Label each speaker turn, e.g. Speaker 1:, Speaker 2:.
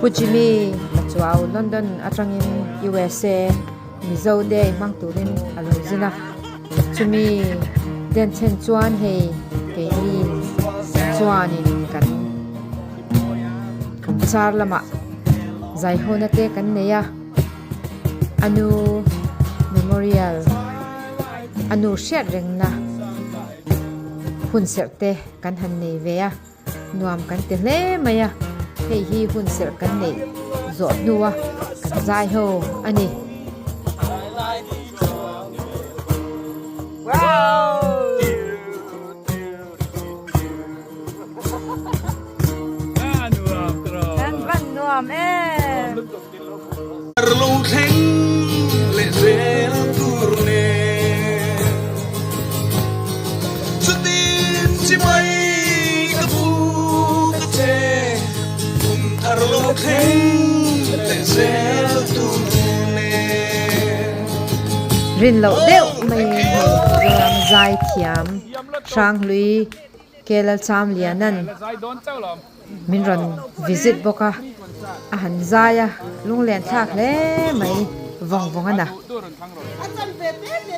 Speaker 1: Pu Jimmy Pachuau London atangin USA Mizo Day hmang turin a lo zin a, chumi denchhen chuan hei keini chuanin kan kan char lamah zaihawna te kan nei a, a nu memorial a nu hriat rengna hun serh te kan han nei ve a. Nuam kan ti hle mai a, hei hi hun serh kan neih zawh hnua kan zai ho a ni. Rin loh deuh mai hei Mizoram zaithiam Hranghlui Kelalchamlianan Min rawn visit bawk a, a han zai a, lunglen thlak hle mai vawng vawng a na.